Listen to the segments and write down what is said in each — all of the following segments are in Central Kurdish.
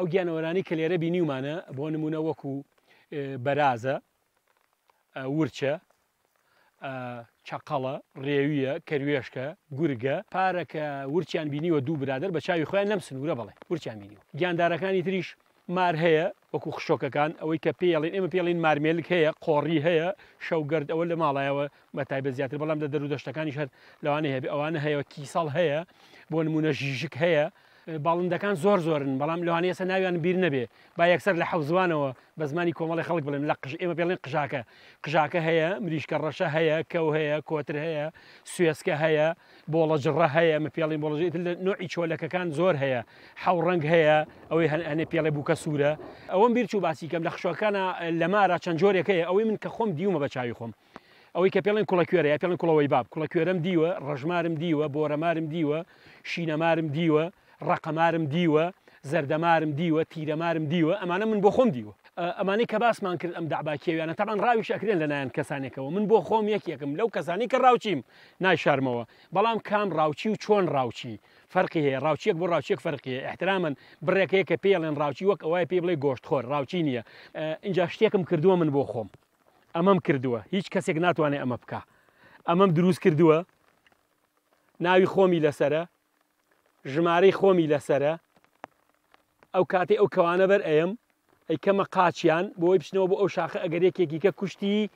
ئەو گیانەوەرانی کە لێرە بینیومانە بۆ نمونە وەکو بەرازە، ورچە، چەقەڵە، ڕێویە، کەروێشکە، گورگە. پارەکە ورچیان بینیوە دوو برادەر بە چاوی خۆیان لەم سنوورە بەڵێ ورچیان بینیوە. گیاندارەکانی تریش مار هەیە وەکو خشۆکەکان ئەوەی کە پێی ئەڵێن ئێمە پێی ئەڵێین مارمێلک هەیە، قۆڕی هەیە، شەوگەرد ئەوە لە ماڵایەوە بە تایبەت زیاتر بەڵام لە دەرودەشتەکانیش هەر لەوانەیە هەبێ ئەوانە هەیە، کیسەڵ هەیە، بۆ نموونە ژیژک هەیە. باڵندەکان زۆر زۆرن بەڵام لەوانەیە ئێستا ناویان بیر نەبێ با یەکسەر لە حەوزوانەوە بە زمانی کۆمەڵی خەڵک بڵێم لە قژ ئێمە پێڵێن قژاکە قژاکە هەیە مریشکە ڕەشە هەیە کەو هەیە کۆتر هەیە سوێسکە هەیە بۆڵە جڕە هەیە مە پێڵین بۆڵە جڕە لە نوعی چۆلەکەکان زۆر هەیە حەوڕەنگ هەیە ئەوەی هەنێ پێڵێ بووکە سوورە ئەوەم بیر چوو باسی کەم لە خشۆکانە لە مارا چەند جۆرێک هەیە ئەوەی من کە خۆم دیومە بە چاوی خۆم ئەوەی کە پێڵێن کوڵەکوێرە یا پێڵێن کوڵەوەی باب کوڵەکوێرەم دیوە ڕەشمارم دیوە بۆرەمارم دیوە شینەمارم دیوە ڕەقەمارم دیوە زەردەمارم دیوە تیرەمارم دیوە ئەمانە من بۆ خۆم دیوە ئەمانەی کە باسمان کرد ئەم دەعبا کێویانە تەبعەن ڕاویش ئەکرێن لەلایەن کەسانێکەوە من بۆ خۆم یەکێکم لەو کەسانەی کە ڕاوچیم نایشارمەوە بەڵام کام ڕاوچی و چۆن ڕاوچی فەرقی هەیە ڕاوچیەک بۆ ڕاوچیەک فەرقی هەیە احترامەن بڕێک هەیە کە پێی ئەڵێن ڕاوچی وەک ئەوای پێی بڵێ گۆشتخۆر ڕاوچی نییە ئینجا شتێکم کردووە من بۆ خۆم ئەمەم کردووە هیچ کەسێک ناتوانێت ئەمە بکا ئەمەم دروست کردووە ناوی خۆمی لەسرە ژمارەی خۆمی لەسرە ئەو کاتەی ئەو کەوانە بەر ئەیەم ئەیکەمە قاچیان بۆی بچنەوە بۆ ئەو شاخە ئەگەر یەکێکی کە کوشتی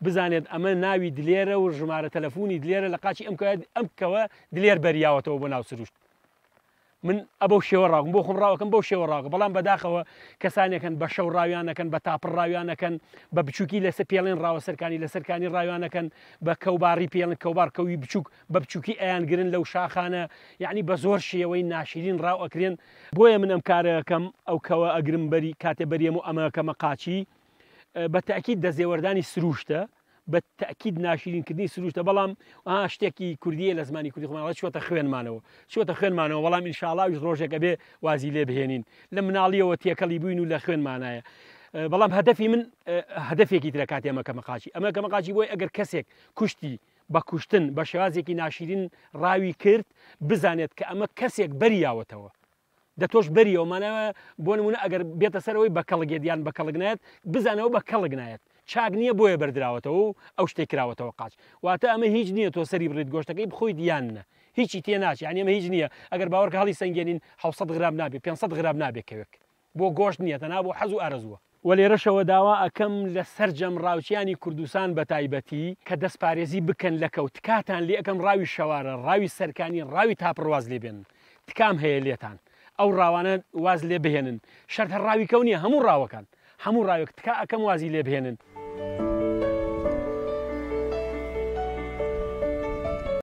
بزانێت ئەمە ناوی دلێرە و ژمارە تەلەفۆنی دلێرە لە قاچی ئەم ئەم کەوە دلێر بەریاوەتەوە بۆ ناو سروشت من ئەبەو شێوە ڕاوم بۆ خۆم ڕاوەکەم بەو شێوە ڕاوکە بەڵام بەداخەوە کەسانێکن بە شەو ڕاویانەکەن بە تاپڕ ڕاویانەکەن بە بچووکی لەسەر پێڵێن ڕاوە سەرکانی لەسەرکانی ڕاویانەکەن بە کەوباڕی پێڵن کەوباڕ کەوی بچووک بە بچووکی ئەیانگرن لەو شاخانە یعنی بە زۆر شێوەی ناشرین ڕاو ئەکرێن بۆیە من ئەم کارەکەم ئەو کەوە ئەگرم بەری کاتێ بەریەم و ئەمەکەمە قاچی بە تاکید دەزێوەردانی سروشتە بە تەئکید ناشیرین کردنی سروشتە بەڵام ها شتێکی کوردیە لە زمانی کوردی خۆمان چوەتە خوێنمانەوە چوەتە خوێنمانەوە بەڵام ئینشاڵا ئەویش ڕۆژێک ئەبێ وازی لێ بهێنین لە مناڵیەوە تێکەڵی بووین و لە خوێنمانایە بەڵام هەدەفی من هەدەفێکی ترە کاتێ ئەمە کەمە قاچی ئەمە کەمە قاچی بۆی ئەگەر کەسێک کوشتی بە کوشتن بە شێوازێکی ناشیرین ڕاوی کرد بزانێت کە ئەمە کەسێک بەریاوەتەوە دە تۆش بەریەوە ماناوە بۆ نمونە ئەگەر بێتە سەرەوەی بە کەڵک یەت یان بە کەڵک نایەت بزانەوە بە کەڵک نایەت چاک نییە بۆیە بەردراوەتەوە و ئەو شتێک کراوەتەوە قاچ واتە ئەمە هیچ نییە تۆ سەری بڕیت گۆشتەکەی بخۆیت یان نە هیچی تێ ناچێت یعنی ئەمە هیچ نییە ئەگەر باوەڕکە هەڵی سەنگێنین 700 غرام نابێ 500 غرام نابێ کەوێک بۆ گۆشت نییە تەنها بۆ حەز و ئارەزووە. وە لێرەشەوە داوا ئەکەم لە سەرجەم ڕاوچیانی کوردستان بە تایبەتی کە دەست پارێزی بکەن لە کەو تکاتان لێ ئەکەم ڕاوی شەوارە ڕاوی سەرکانی ڕاوی تاپڕ واز لێ بێنن تکام هەیە لێتان ئەو ڕاوانە واز لێ بهێنن شەرت هەر ڕاوی کەو نیە هەموو ڕاوەکان هەموو ڕاوێک تکا ئەکەم وازی لێ بهێنن.